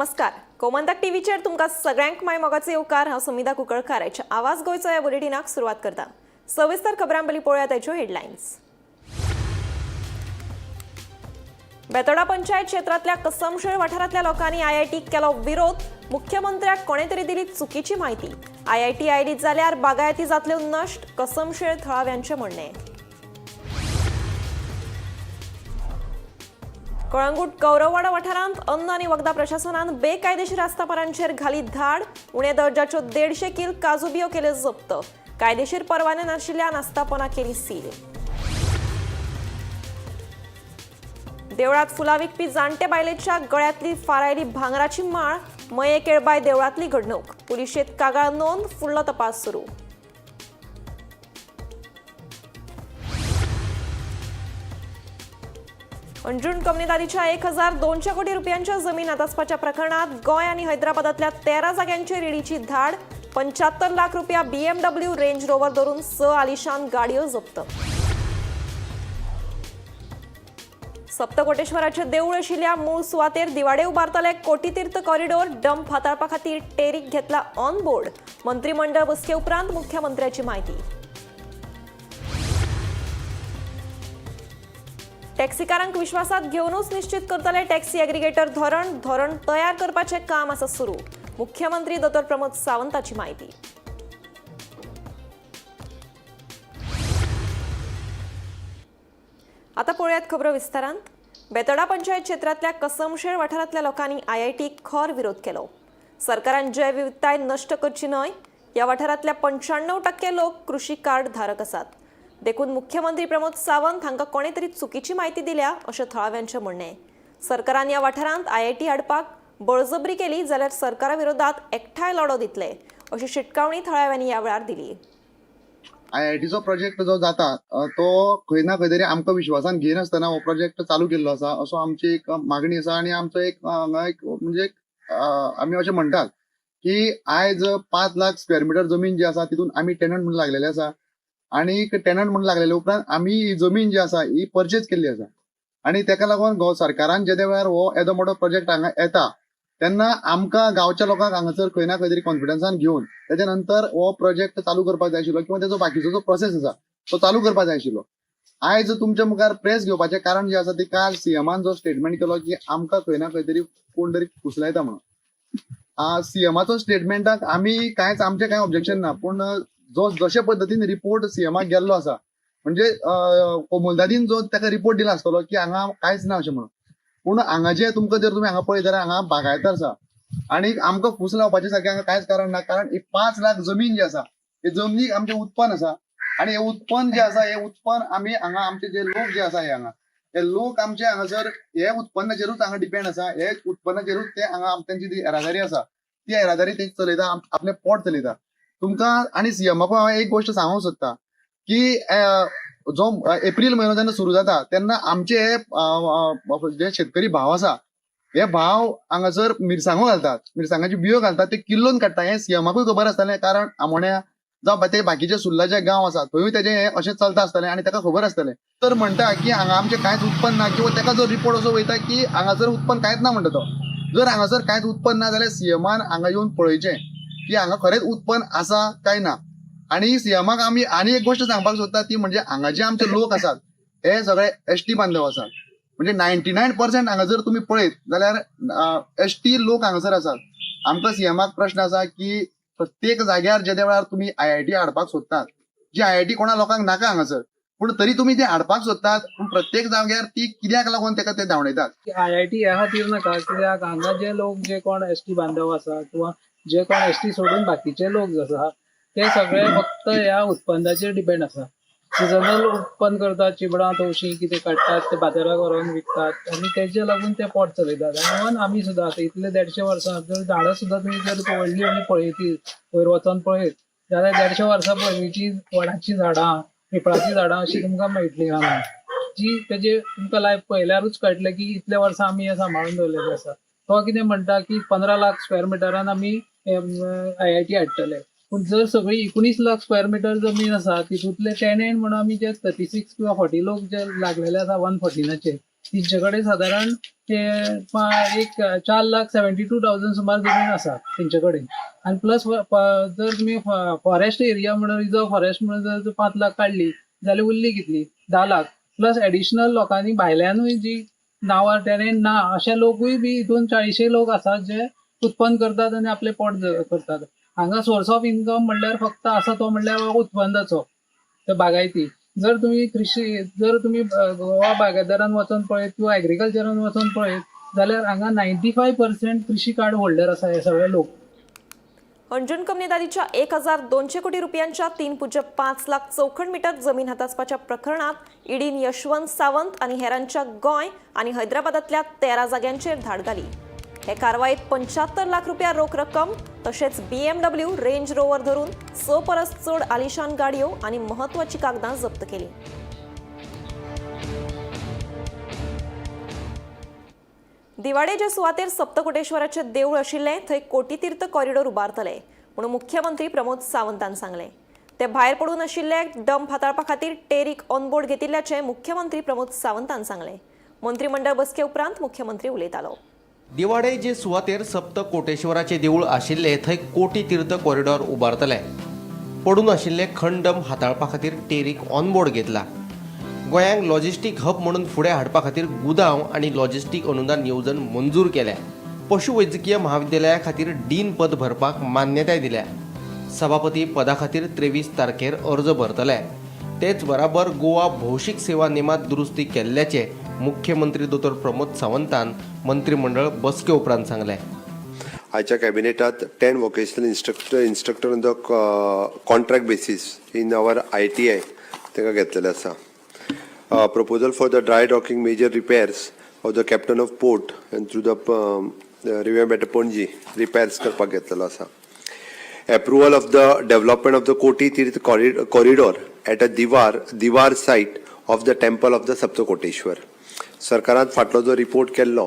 नमस्कार, गोमंतक टीव्हीचेर तुमकां सगळ्यांक माय मोगाचो येवकार. हांव सुमिता कुंकळकार. आवाज गोंयचो ह्या बुलेटिनाक सुरवात करता. सविस्तर खबरां पयलीं पळोवया ताच्यो हेडलायन्स. बेतोडा पंचायत क्षेत्रांतल्या कसमशेळ वाठारांतल्या लोकांनी आयआयटीक केलो विरोध. मुख्यमंत्र्याक कोणे तरी दिली चुकीची माहिती. आयआयटी आयली जाल्यार बागायती जातल्यो नश्ट, कसमशेळ थळाव्यांचें म्हणणें. कळंगूट गौरववाडा वाठारांत अन्न आनी वखदां प्रशासनान बेकायदेशीर आस्थापनांचेर घाली धाड. उणे दर्जाच्यो 150 कील काजू बियो केल्यो जप्त. कायदेशीर परवाने नाशिल्ल्यान आस्थापना केली सील. देवळात फुलां विकपी जाणटे बायलेच्या गळ्यांतली फारायली भांगराची माळ. मये केळबाय देवळातली घडणूक. पुलिशेत कागाळ नोंद, फुडलो तपास सुरू. अंजुण कंपनीदारीच्या 1200 कोटी रुपयांच्या जमीन हातासपाच्या प्रकरणात गोंय आनी हैदराबादातल्या 13 जाग्यांचेर ईडीची धाड. 75 लाख रुपया, बीएमडब्ल्यू, रेंज रोवर धरून 6 आलिशान गाडयो जप्त. सप्तकोटेश्वराचे देऊळ आशिल्ल्या मूळ सुवातेर दिवाडे उबारतले कोटीतीर्थ कॉरिडोर. डंप हाताळपा खातीर टेरीक घेतला ऑन बोर्ड. मंत्रिमंडळ बसके उपरांत मुख्यमंत्र्याची माहिती. टॅक्सीकारांक विश्वासात घेवनूच निश्चित करतले टॅक्सी एग्रीगेटर धोरण. धोरण तयार करपाचें काम आसा सुरू. मुख्यमंत्री दोतोर प्रमोद सावंताची माहिती. आता पळोवयात खबरो विस्तारान. बेतोडा पंचायत क्षेत्रांतल्या कसमशेळ वाठारांतल्या लोकांनी आयआयटीक खर विरोध केलो. सरकारान जैवविविधताय नश्ट करची न्हय. ह्या वाठारांतल्या 95% लोक कृषी कार्ड धारक आसात. देखून मुख्यमंत्री प्रमोद सावंत हांकां कोणे तरी चुकीची माहिती दिल्या अशें थळाव्यांचें म्हणणें. सरकारान ह्या वाठारांत आयआयटी हाडपाक बळजबरी केली जाल्यार सरकारा विरोधात एकठांय लढो दितले अशी शिटकावणी थळाव्यांनी ह्या वेळार दिली. आयआयटीचो प्रोजेक्ट जो जाता तो खंय ना खंय तरी आमकां विश्वासान घेयनासतना हो प्रोजेक्ट चालू केल्लो आसा असो आमची एक मागणी आसा. आनी आमचो एक हांगा एक म्हणजे आमी अशें म्हणटात की आयज 5 लाख स्क्वेअर मिटर जमीन जी आसा तितून आमी टेनंट म्हणून लागलेले आसा. आनी टेनंट म्हणून लागलेले उपरांत आमी ही जमीन जी आसा ही परचेज केल्ली आसा. आनी तेका लागून सरकारान जेद्या वेळार हो येदो मोठो प्रोजेक्ट हांगा येता तेन्ना आमकां गांवच्या लोकांक हांगासर खंय ना खंय तरी कॉन्फिडन्सान घेवन तेच्या नंतर हो प्रोजेक्ट चालू करपाक जाय आशिल्लो किंवा तेजो बाकीचो जो प्रोसेस आसा तो चालू करपाक जाय आशिल्लो. आयज तुमच्या मुखार प्रेस घेवपाचें कारण जें आसा ती काल सीएमान जो स्टेटमेंट केलो की आमकां खंय ना खंय तरी कोण तरी फुसलायता म्हणून. सीएमाचो स्टेटमेंटाक आमी कांयच आमचें कांय ऑब्जेक्शन ना, पूण जो जशे पद्दतीन रिपोर्ट सीएमाक गेल्लो आसा म्हणजे कोमुलदादीन जो ताका रिपोर्ट दिला आसतलो की हांगा कांयच ना अशें म्हणून, पूण हांगा जे तुमकां जर तुमी हांगा पळयत जाल्यार हांगा बागायत आसा आनी आमकां फूस लावपाचें सारकें हांगा कांयच कारण ना. कारण ही 5 लाख जमीन जी आसा हे जमनीक आमचें उत्पन्न आसा आनी हें उत्पन्न जें आसा हें उत्पन्न आमी हांगा आमचे जे लोक जे आसा हे हांगा हे लोक आमचे हांगासर हे उत्पन्नाचेरूच हांगा डिपेंड आसा. हे उत्पन्नाचेरूच ते हांगा तेंची जी येरादारी आसा ती येरादारी ते चलयता, आपलें पोट चलयता. तुमकां आनी सीएमाकूय हांव एक गोश्ट सांगूंक सोदता की जो एप्रील म्हयनो जेन्ना सुरू जाता तेन्ना आमचे हे जे शेतकरी भाव आसा हे भाव हांगासर मिरसांगो घालतात, मिरसांगाच्यो बियो घालतात, ते किल्लोन काडटा. हें सीएमाकूय खबर आसतलें, कारण आमोण्या जावं ते बाकीचे सुर्ला जे गांव आसा थंयूय तेजें हें अशें चलता आसतलें आनी ताका खबर आसतलें. तर म्हणटा की हांगा आमचें कांयच उत्पन्न ना किंवा ताका जो रिपोर्ट असो वयता की हांगासर उत्पन्न कांयच ना म्हणटा तो. जर हांगासर कांयच उत्पन्न ना जाल्यार सीएमान हांगा येवन पळयचें की हांगा खरेंच उत्पन्न आसा काय ना. आनी सीएमाक आमी आनी एक गोश्ट सांगपाक सोदता ती म्हणजे हांगा जे आमचे लोक आसात हे सगळे एसटी बांधव आसात. म्हणजे 99% हांगा जर तुमी पळयत जाल्यार एसटी लोक हांगासर आसात. आमकां सीएमाक प्रश्न आसा की प्रत्येक जाग्यार जेद्या वेळार तुमी आयआयटी हाडपाक सोदतात, जी आयआयटी कोणा लोकांक नाका हांगासर, पूण तरी तुमी ते हाडपाक सोदतात, पूण प्रत्येक जाग्यार ती कित्याक लागून तेका ते धांवडयतात? आयआयटी ह्या खातीर नाका कित्याक हांगा जे लोक जे कोण एसटी बांधव आसा किंवा जे कोण एसटी सोडून बाकीचे लोक जे आसा ते सगळे फक्त ह्या उत्पन्नाचेर डिपेंड आसा. सिजनल उत्पन्न करतात, चिबडां तवशीं कितें काडटात ते बाजाराक व्हरोन विकतात आनी तेजे लागून ते पोट चलयतात. आनी इवन आमी सुद्दां आतां इतले 150 वर्सां जर झाडां सुद्दां तुमी जर व्हडली व्हडली पळयती वयर वचोन पळयत जाल्यार 150 वर्सां पयलींची वडाचीं झाडां, पिंपळाचीं झाडां अशीं तुमकां मेळटली हांगा, जी तेजे तुमकां लायफ पळयल्यारूच कळटलें की इतले वर्सां आमी हें सांबाळून दवरलेलें आसा. तो कितें म्हणटा की 15 लाख स्क्वेअर मिटरान आमी आयआयटी हाडटले, पूण जर सगळी 19 लाख स्क्वेअर मिटर जमीन आसा तितूंतले टेनेंट म्हणून आमी जे 36 किंवा 40 लोक जे लागलेले आसा 114नाचेर तेंचे कडेन सादारण ते एक 4,72,000 सुमार जमीन आसा तेंचे कडेन. आनी प्लस जर तुमी फॉरेस्ट एरिया म्हणून रिजर्व फॉरेस्ट म्हणून जर 5 लाख काडली जाल्यार उरली कितली, 10 लाख. प्लस एडिशनल लोकांनी भायल्यानूय जी नांवां टेनंट ना अशे लोकूय बी हितून 40 लोक आसात जे उत्पन्न करतात आनी आपलें पोट करतात. हांगा सोर्स ऑफ इन्कम म्हणल्यार फक्त आसा तो म्हणल्यार उत्पन्नाचो, ते बागायती. जर तुमी कृषी, जर तुमी गोवा बागायतदारान वचोन पळयत किंवा एग्रीकल्चरान वचोन पळयत जाल्यार हांगा 95% कृषी कार्ड होल्डर आसा हे सगळे लोक. अंजुण कंपनीदारीच्या 1200 कोटी रुपयांच्या 3.5 लाख चौखण मीटर जमीन हातासपाच्या प्रकरणात ईडीन यशवंत सावंत आनी हेरांच्या गोंय आनी हैदराबादांतल्या 13 जाग्यांचेर धाड घाली. हे कारवायेत 75 लाख रुपया रोख रक्कम तशेंच BMW range रोवर धरून 6 परस चड आलिशान गाडयो आनी म्हत्वाची कागदां जप्त केली. दिवाडे जे सुवातेर सप्तकोटेश्वराचें देवूळ आशिल्लें थंय कोटीतीर्थ कॉरिडोर उबारतले म्हणून मुख्यमंत्री प्रमोद सावंतान सांगलें. ते भायर पडून आशिल्ले डंप हाताळपा खातीर टेरीक ऑनबोर्ड घेतिल्ल्याचें मुख्यमंत्री प्रमोद सावंतान सांगलें. मंत्रीमंडळ बसके उपरांत मुख्यमंत्री उलयतालो. दिवाडे जे सुवातेर सप्तकोटेश्वराचें देवूळ आशिल्लें थंय कोटी तीर्थ कॉरिडॉर उबारतले. पडून आशिल्ले खंडम हाताळपा खातीर टेरीक ऑनबोर्ड घेतला. गोंयांक लॉजिस्टीक हब म्हणून फुडें हाडपा खातीर गुदांव आनी लॉजिस्टीक अनुदान येवजण मंजूर केल्या. पशुवैजकीय म्हाविद्यालया खातीर डीन पद भरपाक मान्यताय दिल्या. सभापती पदा खातीर 23 तारखेर अर्ज भरतले. तेच बराबर गोवा भौशीक सेवा नेमात दुरुस्ती केल्ल्याचे मुख्यमंत्री दोतोर प्रमोद सावंतान मंत्रिमंडळ बसके उपरांत सांगलें. आयच्या कॅबिनेटात 10 vocational instructor on the contract basis in our ITI तांकां घेतलेले आसा. Proposal for the dry docking major repairs of the captain of port and through the revamp at Panaji repairs करपाक घेतलेलो आसा. Approval of the development of the Koti Tirth corridor at a Diwar site of the temple of the Saptakoteshwar. सरकारान फाटलो जो report केल्लो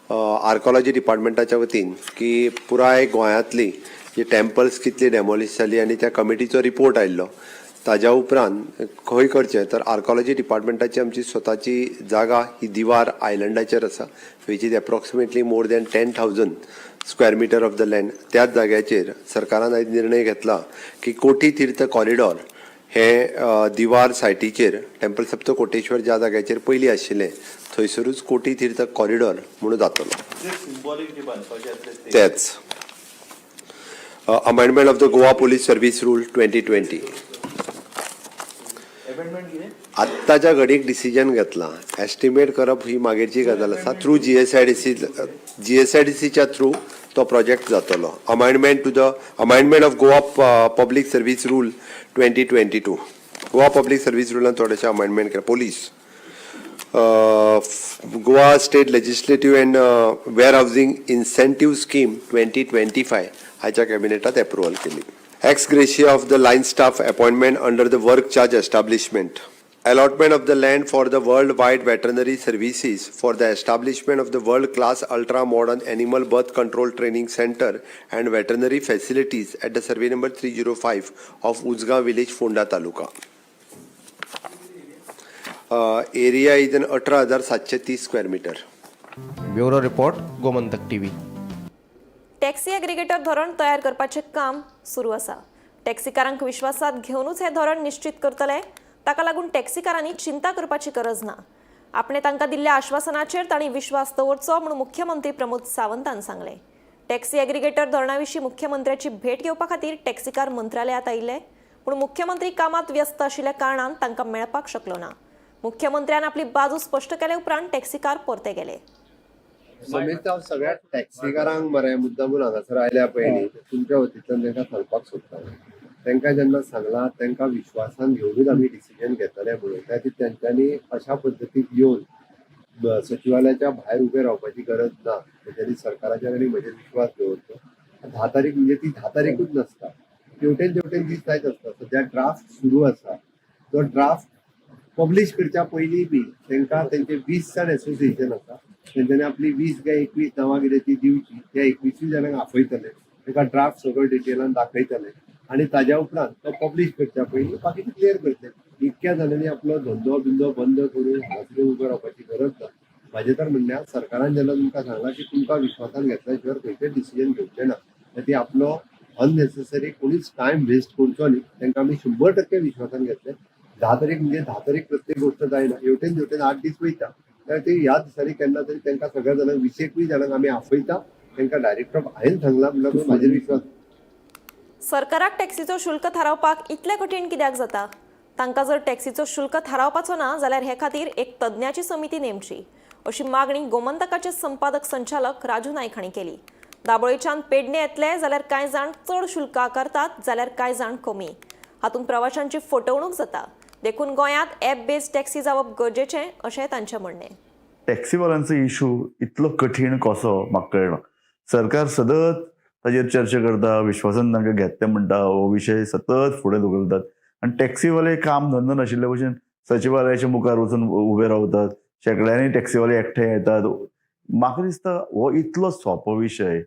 archaeology डिपार्टमेंटाच्या वतीन की पुराय गोंयांतली जी टेम्पल्स कितली डेमोलिश जाली आनी त्या कमिटीचो रिपोर्ट आयिल्लो, ताज्या उपरांत खंय करचें तर आर्कोलॉजी डिपार्टमेंटाची आमची स्वताची जागा ही दिवार आयलंडाचेर आसा, which is approximately more than 10,000 square meter of the land. त्याच जाग्याचेर सरकारान आयज निर्णय घेतला की कोटी तीर्थ कॉरिडॉर हे दिवार सायटीचेर टेम्पल सप्तकोटेश्वर ज्या जाग्याचेर पयलीं आशिल्लें थंयसरूच कोटी तीर्थ कॉरिडॉर म्हणून जातलो. तेच amendment of the Goa Police Service Rule 2020. आत्ताच्या घडीक डिसिजन घेतला. एस्टिमेट करप ही मागीरची गजाल आसा. थ्रू जीएसआयडीसी, जीएसआयडीसीच्या थ्रू तो प्रोजेक्ट जातलो. Amendment to the amendment of Goa Public Service Rule 2022. Goa Public Service रुलान थोडेशे अमेंडमेंट केले. Police, Goa State Legislative and Warehousing Incentive Scheme 2025 हाच्या कॅबिनेटात एप्रुवल केली. Ex gratia of the line staff appointment under the work charge establishment. Allotment of the land for the worldwide veterinary services for the establishment of the world class ultra modern animal birth control training center and veterinary facilities at the survey number 305 of Ujgaon village, Ponda taluka. Area is an 18,730 square meter. Bureau report, Gomantak TV. Taxi aggregator धोरण तयार करपाचें काम सुरू आसा. टॅक्सीकारांक विश्वासात घेवनूच हें धोरण निश्चित करतले. ताका लागून टॅक्सीकारांनी चिंता करपाची गरज ना. आपणे तांकां दिल्ल्या आश्वासनाचेर तांणी विश्वास दवरचो म्हणून मुख्यमंत्री प्रमोद सावंतान सांगलें. टॅक्सी एग्रीगेटर धोरणा विशीं मुख्यमंत्र्याची भेट घेवपा खातीर टॅक्सीकार मंत्रालयात आयिल्ले, पूण मुख्यमंत्री कामात व्यस्त आशिल्ल्या कारणान तांकां मेळपाक शकलो ना. मुख्यमंत्र्यान आपली बाजू स्पश्ट केले उपरांत टॅक्सीकार परते गेले. समीत, हांव सगळ्या टॅक्सीकारांक मरे मुद्दामून हांगासर आयल्या पळय न्ही, तुमच्या वतींतल्यान तांकां सांगपाक सोदता. तांकां जेन्ना सांगलां, तांकां विश्वासान घेवनूच आमी डिसिजन घेतले म्हणून. त्या खातीर तेंच्यांनी अशा पद्दतीक येवन सचिवालयाच्या भायर उबे रावपाची गरज ना. तेंच्यांनी सरकाराचेर आनी म्हजेर विश्वास दवरचो. 10 तारीख म्हणजे ती 10 तारीखूच नासता, तेवटेन तेवटेन दीस जायत आसता. सद्या ड्राफ्ट सुरू आसा. तो ड्राफ्ट पब्लिश करच्या पयलीं बी तांकां तेंचे 20 जाण एसोसिएशन आसा, तेंच्यांनी आपली 20 काय 21 नांवां कितें ती दिवची. त्या 21 जाणांक आपयतले, तांकां ड्राफ्ट सगळो डिटेलान दाखयतले आनी ताज्या उपरांत तो पब्लिश करच्या पयलीं बाकीचे क्लियर करतले. इतक्या जाणांनी आपलो धंदो बिंदो बंद करून हांगासर उबो रावपाची गरज ना. म्हाजें तर म्हणणें आहा, सरकारान जेन्ना तुमकां सांगलां की तुमकां विश्वासान घेतल्या शिवाय खंयचें डिसिजन घेवचें ना, ती आपलो अननेसेसरी कोणीच टायम वेस्ट करचो न्ही. तांकां आमी 100% विश्वासान घेतले. 10 तारीख म्हणजे 10 तारीख प्रत्येक गोष्ट जायना, हेवटेन तेवटेन 8 दीस वयता. त्या खातीर ह्या दिसांनी केन्ना तरी तांकां सगळ्या जाणांक 20एकूय जाणांक आमी आपयता. तांकां डायरेक्टर हांवें सांगलां म्हणल्यार म्हाजेर विश्वास. सरकाराक टॅक्सीचो शुल्क थारावपाक इतलें कठीण कित्याक जाता? तांकां जर टॅक्सीचो शुल्क थारावपाचो ना जाल्यार हे खातीर एक तज्ञाची समिती नेमची अशी मागणी गोमंतकाचे संपादक संचालक राजू नायक हांणी केली. दाबोळेच्यान पेडणे येतले जाल्यार कांय जाण चड शुल्क आकारतात जाल्यार कांय जाण कमी. हातूंत प्रवाशांची फटवणूक जाता. देखून गोंयांत ॲप बेस्ड टॅक्सी जावप गरजेचें अशें तांचें म्हणणें. टॅक्सीवाल्यांचो इशू इतलो कठीण कसो म्हाका कळना. सरकार सतत ताजेर चर्चा करता, विश्वासान तांकां घेतले म्हणटा, हो विशय सतत फुडें धुकलतात आनी टॅक्सीवाले काम धंदो नाशिल्ले भशेन सचिवालयाच्या मुखार वचून उबे रावतात. शेंकड्यांनी टॅक्सीवाले एकठांय येतात. म्हाका दिसता हो इतलो सोंपो विशय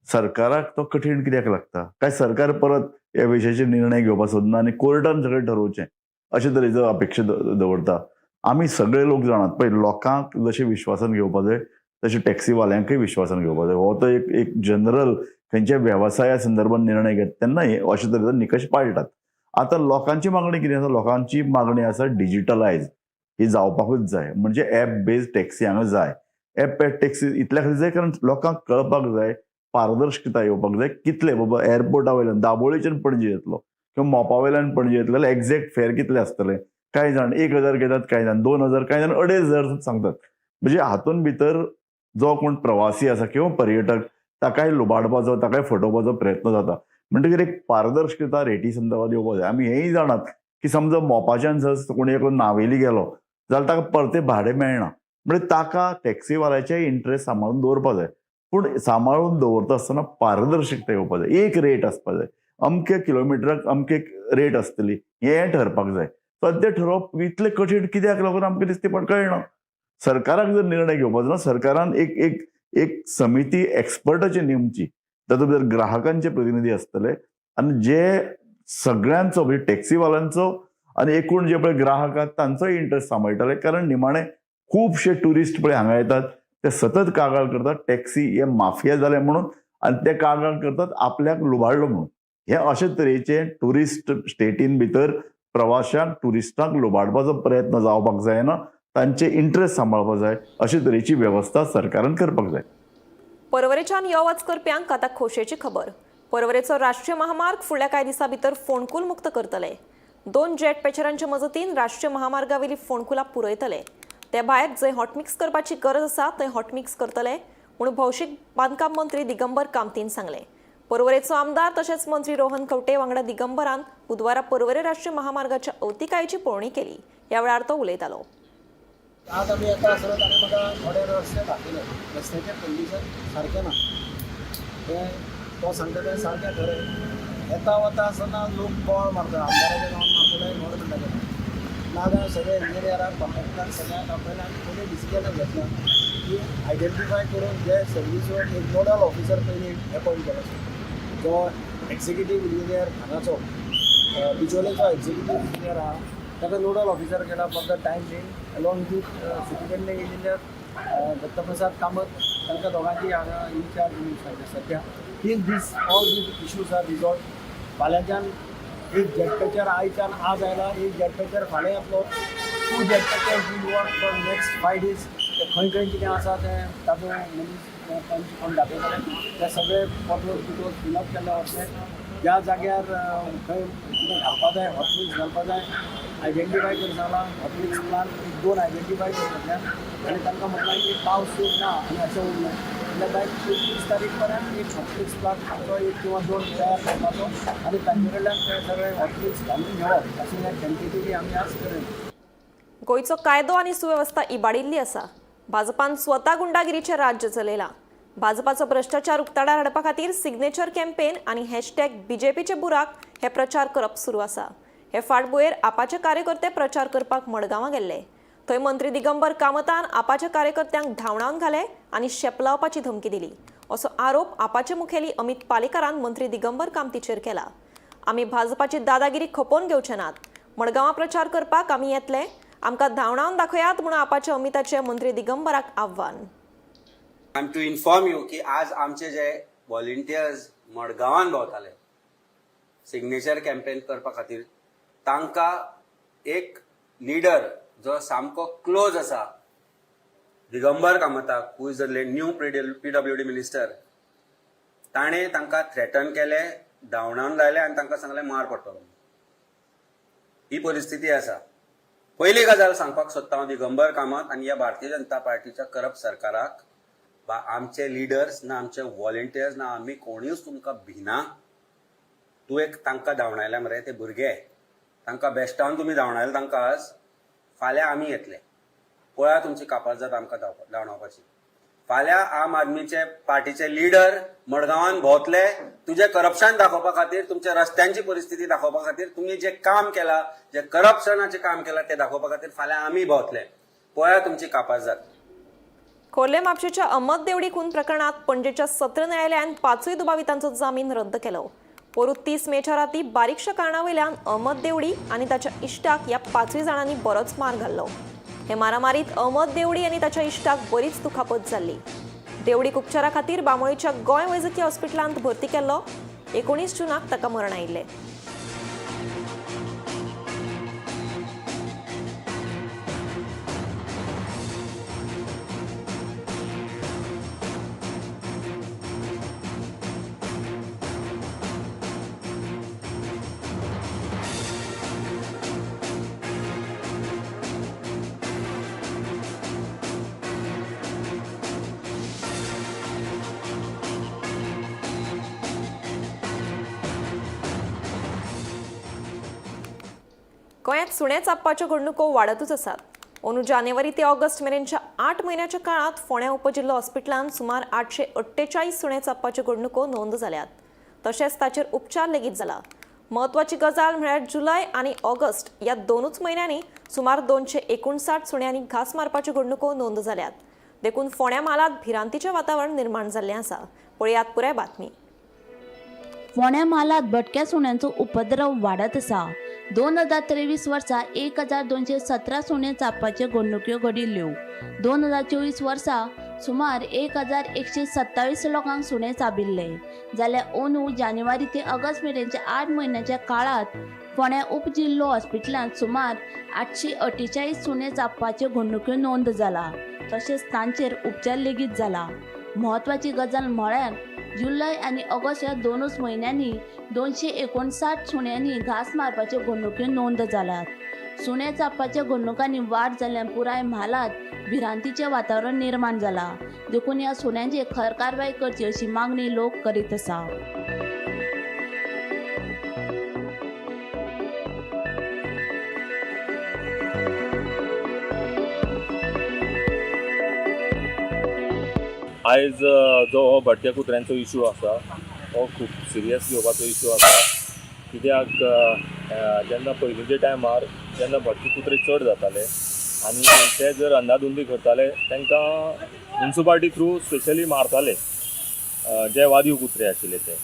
सरकाराक तो कठीण कित्याक लागता? काय सरकार परत ह्या विशयाचेर निर्णय घेवपाक सोदना आनी कोर्टान सगळें ठरोवचें अशे तरेचो अपेक्षा दवरता? आमी सगळे लोक जाणात पळय, लोकांक जशें विश्वासान घेवपाक जाय तशें टॅक्सीवाल्यांकय विश्वासान घेवपाक जाय. हो तो एक एक जनरल खंयच्या वेवसाया संदर्भात निर्णय घेता तेन्ना हे अशे तरेचो निकश पाळटात. आतां लोकांची मागणी कितें आसा? लोकांची मागणी आसा डिजिटलायज ही जावपाकूच जाय, म्हणजे एप बेज्ड टॅक्सी हांगा जाय. एप बेज्ड टॅक्सी इतल्या खातीर जाय कारण लोकांक कळपाक जाय, पारदर्शकता येवपाक जाय. कितले बाबा एअरपोर्टा वयल्यान दाबोळेच्यान पणजे येतलो किंवा मोपा वयल्यान पणजे येतलो जाल्यार एग्जॅक्ट फेर कितले आसतले? कांय जाण 1000 घेतात, कांय जाण 2000, कांय जाण 2500 सांगतात. म्हणजे हातून भितर जो कोण प्रवासी आसा किंवा पर्यटक ताकाय लुबाडपाचो, ताकाय फटोवपाचो प्रयत्न जाता. म्हणटकीर एक पारदर्शकता रेटी संदर्भात येवपाक जाय. आमी हेंय जाणात की समजा मोपाच्यान जर कोणी एकलो नावेली गेलो जाल्यार ताका परतें भाडें मेळना, म्हणजे ताका टॅक्सीवाल्याचेय इंट्रस्ट सांबाळून दवरपाक जाय. पूण सांबाळून दवरता आसतना पारदर्शकता येवपाक जाय. एक रेट आसपाक जाय, अमक्या किलोमिटराक अमके रेट आसतली हें ठरपाक जाय. सद्या ठरोवप इतलें कठीण कित्याक लागून आमकां दिसता पण कळना. सरकाराक जर निर्णय घेवपाचो ना, सरकारान एक एक एक समिती एक्सपर्टाची नेमची, तातूंत भितर ग्राहकांचे प्रतिनिधी आसतले आनी जे सगळ्यांचो म्हणजे टॅक्सीवाल्यांचो आनी एकूण जे पळय ग्राहक आहात तांचोय इंट्रस्ट सांबाळटले. कारण निमाणे खुबशे ट्युरिस्ट पळय हांगा येतात ते सतत कागाळ करतात टॅक्सी हे माफिया जाले म्हणून, आनी ते कागाळ करतात आपल्याक लुबाडलो म्हणून. हे अशे तरेचे ट्युरिस्ट स्टेटीन भितर प्रवाशांक ट्युरिस्टांक लुबाडपाचो प्रयत्न जावपाक जायना, तांचे इंट्रस्ट सांबाळपाक जाय. अशे तरेची वेवस्था सरकारान करपाक जाय. परवरेच्यान यो वच करप्यांक आतां खोशेची खबर. परवरेचो राष्ट्रीय महामार्ग फुडल्या कांय दिसां भितर फोंडकूल मुक्त करतले. 2 जेट पॅचरांच्या मजतीन राष्ट्रीय महामार्गावेली फोंडकुलां पुरयतले. ते भायर जंय हॉटमिक्स करपाची गरज आसा थंय हॉटमिक्स करतले म्हूण भौशीक बांदकाम मंत्री दिगंबर कामतीन सांगलें. परवरेचो आमदार तशेंच मंत्री रोहन खंवटे वांगडा दिगंबरान बुधवारा परवरे राष्ट्रीय महामार्गाच्या अवतिकायेची पळोवणी केली. ह्या वेळार तो उलयतालो. आज आमी येता आसतना ताणें म्हाका थोडे रस्ते दाखयले. रस्त्याचें कंडिशन सारकें ना, तें तो सांगता तें सारकें खरें. येता वता आसतना लोक बोवाळ मारता, आमदाराच्या नांवान मारतले, गव्हर्मेंटाच्या नांवान. नाजाल्यार सगळे इंजिनियराक, कॉन्ट्रॅक्टरांक सगळ्यांक आपयला आनी पयलीं डिसिजन घेतला की आयडेंटिफाय करून जे सर्वीस रोड एक नोडल ऑफिसर पयलीं एपॉयंट केलो, जो एक्झिक्युटीव इंजिनियर हांगाचो बिचोलेचो एक्झिक्युटीव इंजिनियर आहा ताका नोडल ऑफिसर केला for the time being, along with superintending engineer Dattaprasad Kamat. तांकां दोगांची हांगा इन्चार्ज म्हणून सांगता सद्या. Till this all these issues are resolve. फाल्यांच्यान एक जेट पॅचर आयच्यान आज आयला, एक जेट पॅचर फाल्यां येतलो. 2 jet patcher will work for next 5 days. ते खंय खंय कितें आसा तें तातूंत मनीस पंच कोण दाखयतले, ते सगळे पोटोज बिटोज फिलअप केल्ले वतले. ज्या जाग्यार खंय कितें घालपा जाय, हॉटमिक्स घालपा जाय, आयडेंटिफाय करून सांगलां. हॉटमिक्स प्लान एक 2 आयडेंटिफाय करून घेतल्या आनी तांकां म्हटलां की पावस सुरू ना आनी अशें उरलें जाल्यार बाय 30 तारीख पर्यंत एक हॉटमिक्स प्लांट एक किंवा 2 तयार करपाचो आनी तांचे कडल्यान ते सगळे हॉटमिक्स घालून घेवप अशें हें टेंटेटिवली आमी आज करेन. गोंयचो कायदो आनी सुवेवस्था इबाडिल्ली आसा. भाजपान स्वता गुंडागिरीचें राज्य चलयलां. भाजपाचो भ्रश्टाचार उक्ताडार हाडपा खातीर सिग्नेचर कॅम्पेन आनी हॅशटॅग बीजेपीचे बुराक हे प्रचार करप सुरू आसा. हे फाटभुंयेर आपाचे कार्यकर्ते प्रचार करपाक मडगांवां गेल्ले. थंय मंत्री दिगंबर कामतान आपाच्या कार्यकर्त्यांक धांवडावन घाले आनी शेपलावपाची धमकी दिली असो आरोप आपाचे मुखेली अमित पालेकारान मंत्री दिगंबर कामतीचेर केला. आमी भाजपाची दादागिरी खपोवन घेवचे नात. मडगांवां प्रचार करपाक आमी येतले. आमकां धांवडावन दाखयात म्हणून आपाचे अमिताचे मंत्री दिगंबराक आव्हान. I am to inform you की आज आमचे जे व्हॉलेंटियर्स मडगांवान भोंवताले सिग्नेचर कॅम्पेन करपा खातीर, तांकां एक लिडर जो सामको क्लोज आसा Digambar कामताक, who is the new PWD minister, ताणें तांकां थ्रेटन केले, धांवडावन लायले आनी तांकां सांगलें मार पडटलो. ही परिस्थिती आसा. पयली गजाल सांगपाक सोदता हांव दिगंबर कामत आनी ह्या भारतीय जनता पार्टीच्या करप्ट सरकाराक, बा आमचे लिडर्स ना, आमचे व्हॉलेंटियर्स ना, आमी कोणूच तुमकां भिना. तूं एक तांकां धांवडायले मरे, ते भुरगे, तांकां बेश्टावन तुमी धांवडायले तांकां आज, फाल्यां आमी येतले. पळया तुमची कापाजात आमकां धांवडावपाची. फाल्यां आम आदमीचे पार्टीचे लिडर मडगांवान भोंवतले तुजें करप्शन दाखोवपा खातीर, तुमच्या रस्त्यांची परिस्थिती दाखोवपा खातीर, तुमी जें काम केलां, जें करप्शनाचें काम केलां तें दाखोवपा खातीर फाल्यां आमी भोंवतले. पळया तुमची कापाजात. खोर्ले म्हापशेच्या अहमद देवडी खून प्रकरणात पणजेच्या सत्र न्यायालयान 5 दुबावितांचो जामीन रद्द केलो. पोरू 30 मेच्या राती बारीकशा कारणावयल्यान अहमद देवडी आनी ताच्या इश्टाक ह्या 5 जाणांनी बरोच मार घाल्लो. हे मारामारीत अहमद देवडी आनी ताच्या इश्टाक बरीच दुखापत जाल्ली. देवडीक उपचारा खातीर बांबोळीच्या गोंय वैजकी हॉस्पिटलांत भरती केल्लो. 19 जूनाक ताका मरण आयिल्लें. गोंयांत सुणे चाबपाच्यो घडणुको वाडतूच आसात. अंदू जानेवारी ते ऑगस्ट मेरेनच्या 8 म्हयन्याच्या काळांत फोंड्या उपजिल्लो हॉस्पिटलांत सुमार 848 सुणे चाबपाच्यो घडणुको नोंद जाल्यात. तशेंच ताचेर उपचार लेगीत जाला. म्हत्वाची गजाल म्हळ्यार जुलय आनी ऑगस्ट ह्या 2 म्हयन्यांनी सुमार 259 सुण्यांनी घांस मारपाच्यो घडणुको नोंद जाल्यात. देखून फोंड्या म्हालांत भिरांतीचें वातावरण निर्माण जाल्लें आसा. पळयात पुराय बातमी. फोंड्या म्हालांत भटक्या सुण्यांचो उपद्रव वाडत आसा. 2023 वर्सा 1217 सुणे चाबपाच्यो घडणुक्यो घडिल्ल्यो. 2024 वर्सा सुमार 1127 लोकांक सुणे चाबिल्ले. जाल्यार अंदू जानेवारी ते ऑगस्ट मेरेनच्या 8 म्हयन्याच्या काळांत फोंड्या उपजिल्लो हॉस्पिटलांत सुमार 848 सुणे चाबपाच्यो घडणुक्यो नोंद जाला. तशेंच तांचेर उपचार लेगीत जाला. म्हत्वाची गजाल म्हळ्यार जुलय आनी ऑगस्ट ह्या 2 म्हयन्यांनी 259 सुण्यांनी घांस मारपाच्यो घडणुक्यो नोंद जाल्यात. सुणे चाबपाच्या घडणुकांनी वाड जाल्ल्यान पुराय म्हालांत भिरांतीचें वातावरण निर्माण जालां. देखून ह्या सुण्यांचेर खर कारवाय करची अशी मागणी लोक करीत आसा. आयज जो हो भटक्या कुत्र्यांचो इशू आसा हो खूब सिरियस घेवपाचो इशू आसा. कित्याक जेन्ना पयलींच्या टायमार जेन्ना भटके कुत्रे चड जाताले आनी ते जर अंदाधुंदी करताले तांकां म्युनिसिपालिटी थ्रू स्पेशली मारताले जे वादीव कुत्रे आशिल्ले ते.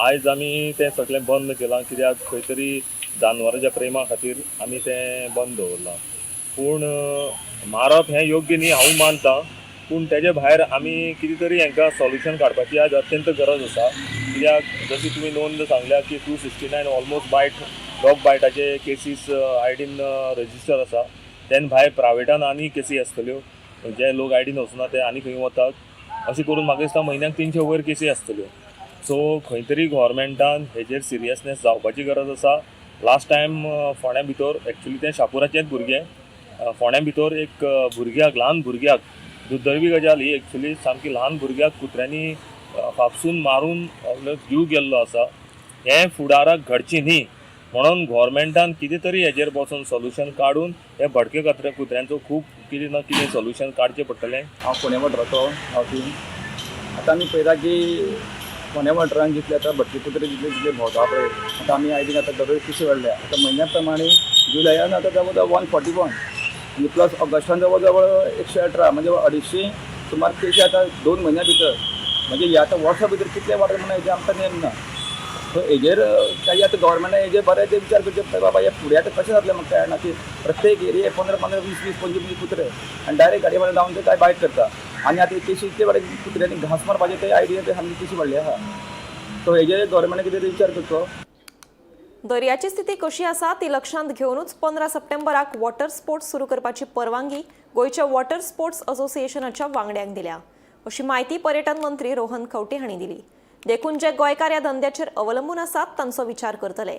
आयज आमी तें सगळें बंद केलां कित्याक खंय तरी जानवराच्या प्रेमा खातीर आमी तें बंद दवरलां. पूण मारप हें योग्य न्ही हांवूय मानता, पूण तेजे भायर आमी कितें तरी हांकां सोल्युशन काडपाची आज अत्यंत गरज आसा. कित्याक जशी तुमी नोंद सांगल्या की 269 ऑलमोस्ट बायट डॉग बायटाचे केसीस आयडीन रजिस्टर आसा. तेन भायर प्रायवेटान आनी केसी आसतल्यो, जे लोक आयडीन वचना ते आनी खंय वतात. अशें करून म्हाका दिसता म्हयन्याक 300 वयर केसी आसतल्यो. सो खंय तरी गोवोरमेंटान हेजेर सिरियसनेस जावपाची गरज आसा. लास्ट टायम फोंड्या भितर एक्चुली तें शापुराचेंच भुरगें, फोंड्या भितर एक भुरग्याक, ल्हान भुरग्याक, दुर्दैवी गजाल ही एक्चुली सामकी ल्हान भुरग्याक कुत्र्यांनी फापसून मारून जीव गेल्लो आसा. हें फुडाराक घडचें न्ही म्हणून गोवोरमेंटान कितें तरी हेजेर बसून सोल्युशन काडून हे भटके कुत्र्यांचो खूब कितें ना कितें सोल्युशन काडचें पडटलें. हांव फोंड्या वाठाराचो गांवठी. आतां आमी पळयता की फोंड्या वाठारांत जितले आतां भटके कुत्रे जितले जितले भोंवता पळय, आतां आमी आयदीन आतां दर कशी वाडल्या. आतां म्हयन्या प्रमाणे जुलयान आतां जवळ जवळ 141 आनी प्लस ऑगस्टान जवळ जवळ 118, म्हणजे 250 सुमार केशी आतां 2 म्हयन्या भितर, म्हणजे ह्या आतां वर्सा भितर कितले वाडले म्हणून हेजें आमकां नेम ना. सो हेजेर काही आतां गव्हर्मेंटान हेजेर बरें ते विचार करचे पडटा, बाबा हे फुडें आतां कशें जातलें म्हाका कळना की प्रत्येक एरिये 15 15 20 20 25 25 कुत्रे आनी डायरेक्ट गाडये वाले लावन ते काय बायट करता आनी आतां केशी इतले बरे कुत्र्यांनी घांस मारपाचे ते आयडिया ते सामकी केशी वाडली आहा. सो हेजेर गव्हर्मेंटान कितें तरी विचार करचो. दर्याची स्थिती कशी आसा ती लक्षांत घेवनूच 15 सप्टेंबराक वॉटर स्पोर्ट्स सुरू करपाची परवानगी गोंयच्या वॉटर स्पोर्ट्स असोसिएशनाच्या वांगड्यांक दिल्या अशी म्हायती पर्यटन मंत्री रोहन खंवटे हांणी दिली. देखून जे गोंयकार ह्या धंद्याचेर अवलंबून आसात तांचो विचार करतले.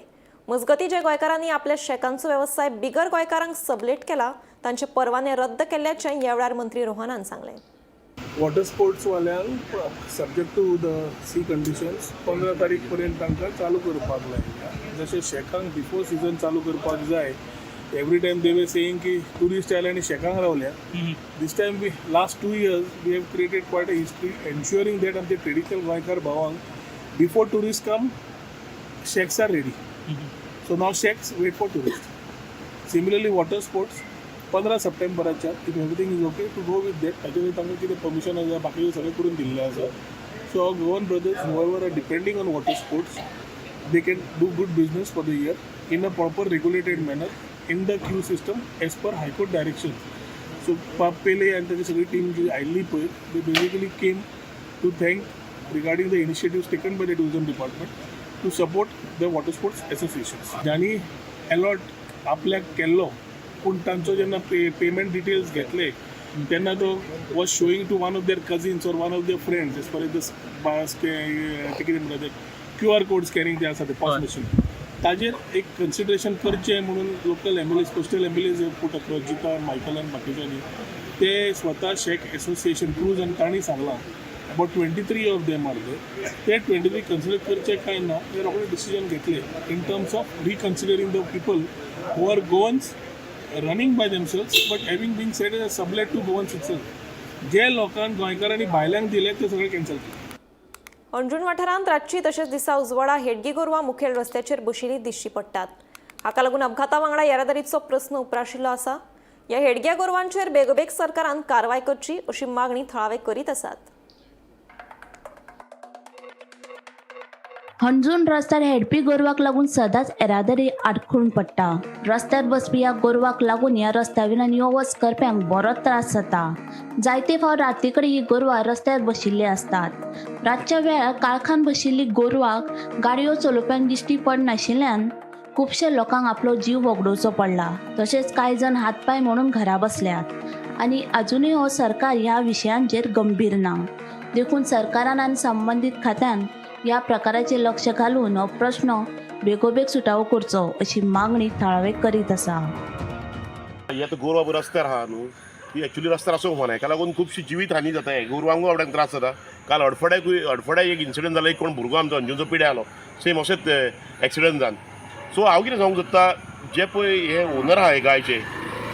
मजगतीं, जे गोंयकारांनी आपल्या शॅकांचो वेवसाय बिगर गोंयकारांक सबलेट केला तांचे परवाने रद्द केल्ल्याचें ह्या वेळार मंत्री रोहनान सांगलें. वॉटर स्पोर्ट्सवाल्यांक subject to the sea conditions 15 तारीख पर्यंत तांकां चालू करपाक लायल्या. जशें शॅकांक बिफोर सिजन चालू करपाक जाय. Every time they were saying की ट्युरिस्ट आयले आनी शॅकांक रावल्या. This time we, last 2 years, we have created quite a history ensuring that आमचे ट्रेडिशनल गोंयकार भावांक before tourist come, shacks are ready. So now shacks wait for tourist. Similarly, water sports 15 सप्टेंबराच्या, if everything is okay to go with that, ताचे तांकां कितें permission आसा, बाकीचें सगळें करून दिल्लें आसा. So our Goan brothers, whoever are depending on water sports, they can do good business for the year in a proper regulated manner in the queue system as per High Court direction. So पेले आनी ताची सगळी team जी आयिल्ली पळय, they basically came to thank regarding the initiatives taken by the tourism department to support the water sports associations. ज्यांनी allot आपल्याक केल्लो, पूण तांचो जेन्ना पेमेंट डिटेल्स घेतले तेन्ना तो was showing to one of their cousins or one of their friends as far as the ते कितें म्हणटा ते क्यू आर कोड स्कॅनिंग जे आसा ते पॉस मशीन, ताजेर एक कन्सिडरेशन करचें म्हणून local MLAs, coastal MLAs put across जिता मायकल आनी बाकीच्यांनी ते स्वता शॅक एसोसिएशन क्रूज आनी तांणी सांगलां, about 23 of them are there. ते 23 कन्सिडर करचे काय ना हे रोखडे डिसिजन घेतले in terms of reconsidering the people who are Goans running by themselves but having been said as sublet to Goans itself. जे लोकांक गोंयकारांनी भायल्यांक दिले ते सगळे कॅन्सल केले. अंजुण वाठारांत रातची तशेंच दिसा उजवाडा हेडगी गोरवां मुखेल रस्त्याचेर बशिल्ली दिश्टी पडटात. हाका लागून अपघाता वांगडा येरादारीचो प्रस्न उप्राशिल्लो आसा. ह्या हेडग्या गोरवांचेर बेगोबेग सरकारान कारवाय करची अशी मागणी थळावे करीत आसात. हणजूण रस्त्यार हेडपी गोरवाक लागून सदांच येरादारी आडखळून पडटा. रस्त्यार बसपी ह्या गोरवाक लागून ह्या रस्त्या वयल्यान यो वच करप्यांक बरोच त्रास जाता. जायते फावट राती कडेन ही गोरवां रस्त्यार बशिल्ली आसतात. रातच्या वेळार काळखान बशिल्ली गोरवाक गाडयो चलोवप्यांक दिश्टी पडनाशिल्ल्यान खुबशे लोकांक आपलो जीव वगडोवचो पडला. तशेंच कांय जाण हातपांय मोडून घरा बसल्यात आनी अजुनूय हो सरकार ह्या विशयांचेर गंभीर ना. देखून सरकारान आनी संबंदीत खात्यान ह्या प्रकाराचेर लक्ष घालून हो प्रश्न बेगोबेग सुटावो करचो अशी मागणी थळावे करीत आसा. ही आतां गोरवां रस्त्यार आहा न्हू, ती एक्चुली रस्त्यार आसूंक फावना. हेका लागून खुबशी जिवीत हानी जाता. हे गोरवांकूय बाबड्यांक त्रास जाता. काल हडफड्याकूय, हडफड्या एक इन्सिडंट जालो. एक कोण भुरगो आमचो अंजुनचो पिड्या आलो, सेम अशेंच एक्सिडंट जावन. सो हांव कितें सांगूंक सोदता, जे पळय हे ओनर आहा हे गायचे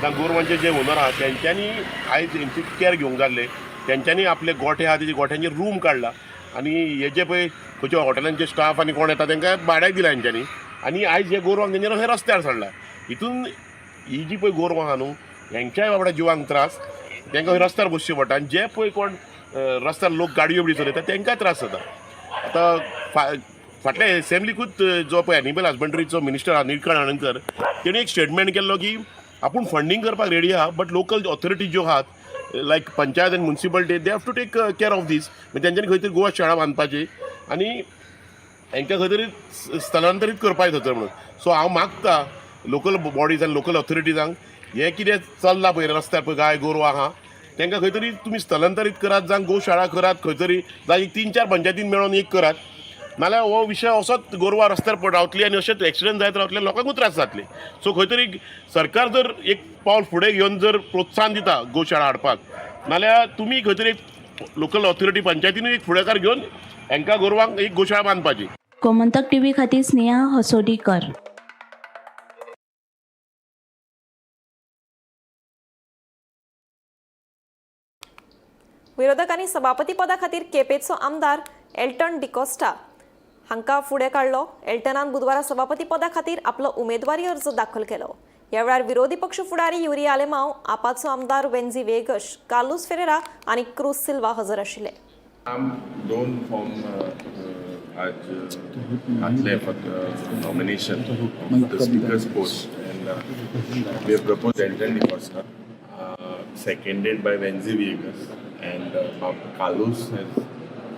जावं गोरवांचे जे ओनर आहा, तेंच्यांनी आयज हेंची कॅर घेवंक जाय आसले. तेंच्यांनी आपले गोठे आहा, तेजे गोठ्यांचेर रूम काडला आनी हे जे पळय खंयच्या हॉटेलांचे स्टाफ आनी कोण येता तांकां भाड्याक दिला हेंच्यांनी आनी आयज हे गोरवांक तेंच्यांनी अशें रस्त्यार सोडला. हितून ही जी पळय गोरवां आहा न्हू, हेंच्याय बाबड्या जिवांक त्रास, तांकां रस्त्यार बसचें पडटा आनी जे पळय कोण रस्त्यार लोक गाडयो बी चलयता तांकांय त्रास जाता. आतां फाटल्या एसेंब्लिकूच जो पळय एनिमल हजबंड्रीचो मिनिस्टर आहा निळकंठ हळर्णकर, तेणी एक स्टेटमेंट केल्लो की आपूण फंडींग करपाक रेडी आहा, बट लोकल ऑथॉरिटी ज्यो आहात लायक पंचायत आनी municipality, they have to take care of this. म्हणजे तेंच्यांनी खंय तरी गोवा शाळा बांदपाची आनी हेंकां खंय तरी स्थलांतरीत करपाक थंयसर म्हणून. सो हांव मागता लोकल बॉडीज आनी लोकल ऑथॉरिटीजांक, हें कितें चल्लां पळय रस्त्यार पळय गाय गोरवां आहा, तांकां खंय तरी तुमी स्थलांतरीत करात जावं गोशाळा करात खंय तरी, जावं एक तीन चार पंचायतीन मेळोन एक करात. नाल्यार हो विशय असोच गोरवां रस्त्यार रावतली आनी अशेंच एक्सिडंट जायत रावतले, लोकांकूच त्रास जातले. सो खंय तरी सरकार जर एक पावल फुडें घेवन जर प्रोत्साहन दिता गोशाळा हाडपाक, नाल्यार तुमी खंय तरी एक लोकल ऑथॉरिटी पंचायतीनूय एक फुडाकार घेवन हांकां गोरवांक एक गोशाळा बांदपाची. गोमंतक टीव्ही खातीर स्नेहा हसोडीकर. विरोधकांनी सभापती पदा खातीर केपेचो आमदार एल्टन डिकोस्टा हांकां फुडें काडलो. एल्टनान बुधवारा सभापती पदा खातीर आपलो उमेदवारी अर्ज दाखल केलो. ह्या वेळार विरोधी पक्ष फुडारी युरी आलेमाव, आपाचो आमदार वेन्झी वेगश, कार्लूस फेरेरा आनी क्रूज सिल्वा हजर आशिल्ले. आम दोन फॉर्म आज घातले for nomination of the speaker's post and we have propose Anton D'Costa, seconded by Venzy Viegas and Carlos has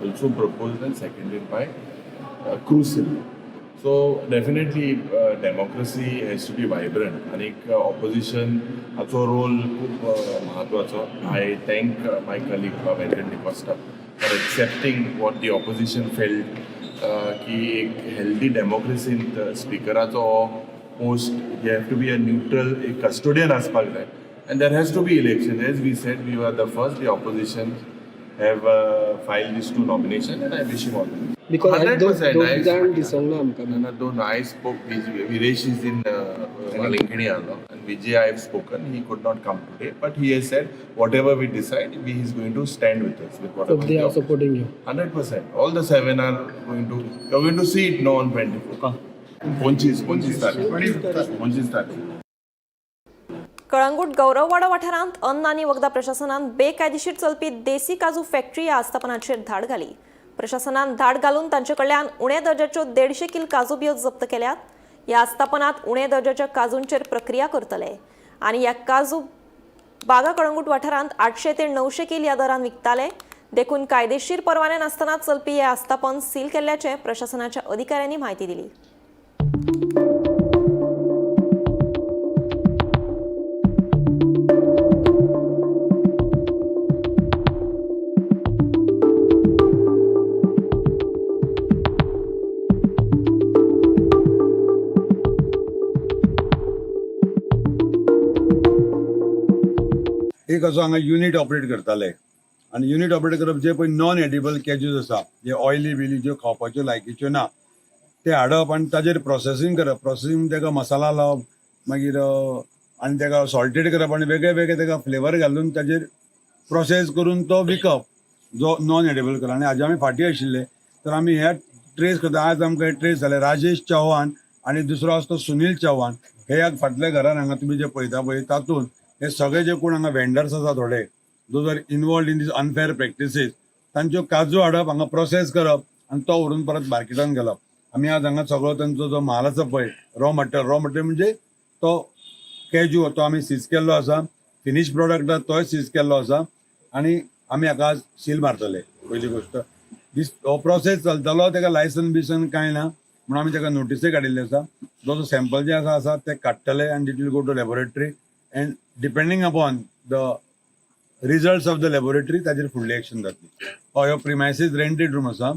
also proposed and seconded by Crucil. So definitely democracy has to be vibrant आनीक opposition हाचो role खूब म्हत्वाचो. I thank my colleague Bob Anton D'Costa for accepting what the opposition felt की एक healthy डेमोक्रेसींत स्पिकराचो हो post, you have to be a neutral, एक custodian आसपाक जाय and there has to be election. As we said, we are the first, the opposition have filed these two nomination and I wish him all. Because 100%. दोग जाण दिसोंक ना आमकां. No, no, I spoke. Viresh is in Valenkini and Vijay I have spoken. He could not come today, but he has said whatever we decide, he is going to stand with us with whatever. So they are supporting you. 100%. All the seven are going to. You are going to see it now on 24. 25 तारीख. 25 तारीख. कळंगूट गौरववाडो वाठारांत अन्न आनी वखदां प्रशासनान बेकायदेशीर चलपी देसी काजू फॅक्टरी ह्या आस्थापनाचेर धाड घाली. प्रशासनान धाड घालून तांचे कडल्यान उण्या दर्जाच्यो 150 किल काजू बियो जप्त केल्यात. ह्या आस्थापनात उण्या दर्जाच्या काजूंचेर प्रक्रिया करतले आनी ह्या काजू बागा कळंगूट वाठारांत 800 ते 900 किल ह्या दरान विकताले. देखून कायदेशीर परवाने नासतना चलपी हे आस्थापन सील केल्ल्याचें प्रशासनाच्या अधिकाऱ्यांनी म्हायती दिली. एक असो हांगा युनीट ऑपरेट करताले आनी युनीट ऑपरेट करप जे पळय नॉन एडिबल कॅज्यूज आसा, जे ऑयली बिली ज्यो खावपाच्यो लायकीच्यो ना ते हाडप आनी ताजेर प्रोसेसींग करप. प्रोसेसींग ताका मसाला लावप, मागीर आनी ताका सॉल्टेड करप आनी वेगळे वेगळे ताका फ्लेवर घालून ताजेर प्रोसेस करून तो विकप जो नॉन एडिबल करप. आनी हाजे आमी फाटीं आशिल्ले तर आमी हे ट्रेस करता. आज आमकां हे ट्रेस जाले राजेश चौहान आनी दुसरो आसा तो सुनील चौहान. हे ह्या फाटल्या घरान हांगा तुमी जे पळयता पळय तातूंत हे सगळे जे कोण हांगा वेंडर्स आसा थोडे those are involved in these unfair practices, तांच्यो काजू हाडप हांगा प्रोसेस करप आनी तो व्हरून परत मार्केटान घालप. आमी आज हांगा सगळो तांचो जो म्हाल आसा पळय रॉ मटेरियल, रॉ मटेरियल म्हणजे तो कॅज्यू तो आमी सीज केल्लो आसा, फिनीश प्रोडक्ट आसा तोय सीज केल्लो आसा आनी आमी हाका आज सील मारतले. पयली गोश्ट दीस हो प्रोसेस चलतलो, ताका लायसन बिसन कांय ना म्हणून आमी ताका नोटीसय काडिल्ली आसा. जो सॅम्पल जे आसा आसा ते काडटले आनी it will go to laboratory and depending upon the results of the laboratory ताजेर फुडली एक्शन जातली. हय, हो प्रिमायसीस रेंटेड रूम आसा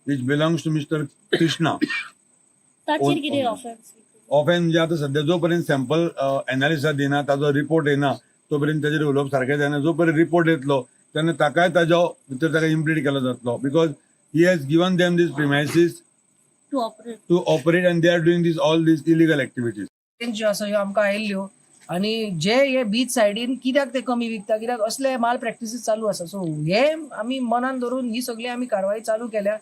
which belongs to mister Krishna. ताचेर कितें ऑफेन्स? ऑफेन्स म्हणजे आतां सद्या जो पर्यंत सॅम्पल एनालिसिस दिना, ताजो रिपोर्ट येना तो पर्यंत ताजेर उलोवप सारकें जायना. जो पर्यंत रिपोर्ट येतलो तेन्ना ताकाय ताजो भितर ताका इम्प्लीट केलो जातलो because he has given them these premises to operate to operate and they are doing this all these illegal activities. ज्यो आसा ह्यो आमकां आयिल्ल्यो आनी जे हे बीच सायडीन कित्याक ते कमी विकता, कित्याक असले माल प्रॅक्टिसीस चालू आसा. सो हे आमी मनान धरून ही सगळी आमी कारवाई चालू केल्या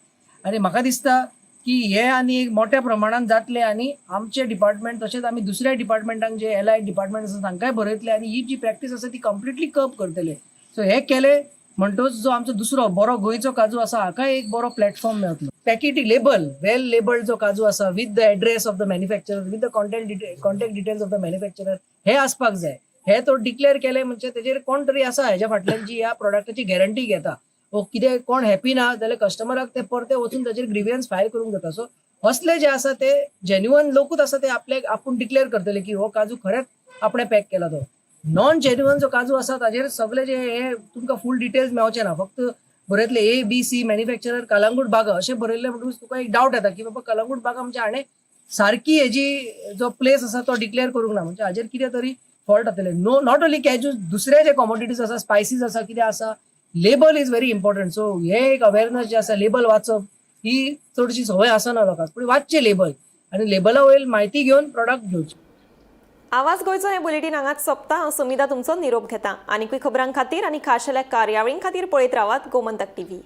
आनी म्हाका दिसता की हे आनी एक मोठ्या प्रमाणान जातले आनी आमचे डिपार्टमेंट तशेंच आमी दुसऱ्या डिपार्टमेंटांक जे एलायड डिपार्टमेंट आसा तांकांय बरयतले आनी ही जी प्रॅक्टीस आसा ती कंप्लिटली कर्ब करतले. सो हे केले म्हणटोच जो आमचो दुसरो बरो गोंयचो काजू आसा हाकाय एक बरो प्लॅटफॉर्म मेळटलो. पॅकेटी लेबल, वेल लेबल्ड जो काजू आसा with the address of the manufacturer, with the contact details of the manufacturer हे आसपाक जाय. हे तो डिक्लेअर केले म्हणजे तेजेर कोण तरी आसा हेज्या फाटल्यान जी ह्या प्रोडक्टाची गॅरंटी घेता. वो कितें कोण हॅपी ना जाल्यार कस्टमराक ते परते वचून ताजेर ग्रिवियन्स फायल करूंक जाता. सो असले जे आसा ते जेन्युअन लोकूच आसा ते आपले आपूण डिक्लेअर करतले की हो काजू खरेंच आपणें पॅक केला. तो नॉन जेन्युअन जो काजू आसा ताजेर सगळे जे हे तुमकां फूल डिटेल्स मेळचे ना, फक्त बरयतले A B C manufacturer Calangute Baga अशें बरयल्लें म्हणटकूच तुका एक डावट येता की बाबा कलंगूट बागा म्हणजे हाणें सारकी हेजी जो प्लेस आसा तो डिक्लेअर करूंक ना, म्हणजे हाजेर कितें तरी फॉल्ट जातले. नो not only कॅज्यूज, दुसरे जे कॉमोडिटीज आसा, स्पायसीस आसा, कितें आसा, label is very important. So हे एक अवेरनस जे आसा लेबल वाचप ही चडशी संवय आसना लोकांक, पूण वाचचें लेबल आनी लेबला वयर म्हायती घेवन प्रोडक्ट घेवचे. आवाज गोंयचो हे बुलेटीन हांगाच सोंपता. हांव सुमिधा तुमचो निरोप घेता. आनीकूय खबरां खातीर आनी खाशेल्या कार्यावळीं खातीर पळयत रावात गोमंतक टीव्ही.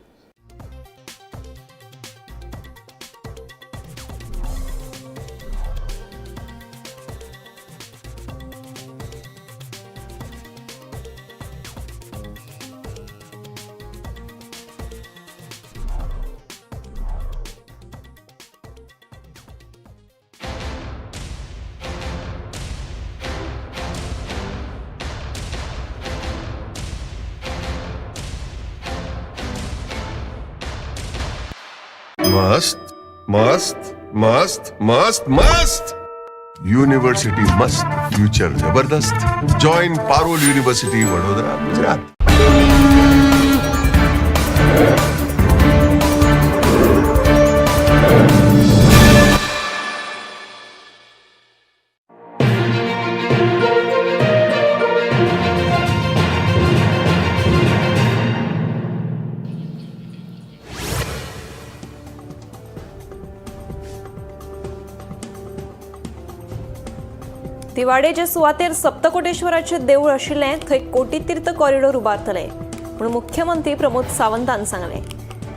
मस्त मस्त मस्त मस्त मस्त युनिव्हर्सिटी मस्त, फ्युचर जबरदस्त. Join Parul university, Vadodara, Gujarat. Tivade जे सुवातेर सप्तकोटेश्वराचें देवूळ आशिल्लें थंय कोटीतीर्थ कॉरिडॉर उबारतले म्हूण मुख्यमंत्री प्रमोद सावंतान सांगलें.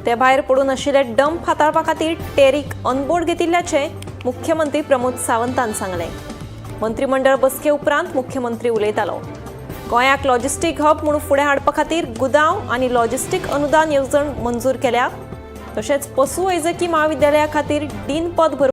ते भायर पडून आशिल्ले डंप हाताळपा खातीर टेरीक ऑनबोर्ड घेतिल्ल्याचें मुख्यमंत्री प्रमोद सावंतान सांगलें. मंत्रीमंडळ बसके उपरांत मुख्यमंत्री उलयतालो. गोंयाक लॉजिस्टीक हब म्हूण फुडें हाडपा खातीर गुदांव आनी लॉजिस्टीक अनुदान येवजण मंजूर केल्या. तशेंच पशु वैजकी म्हाविद्यालया खातीर डीन पद भरपाक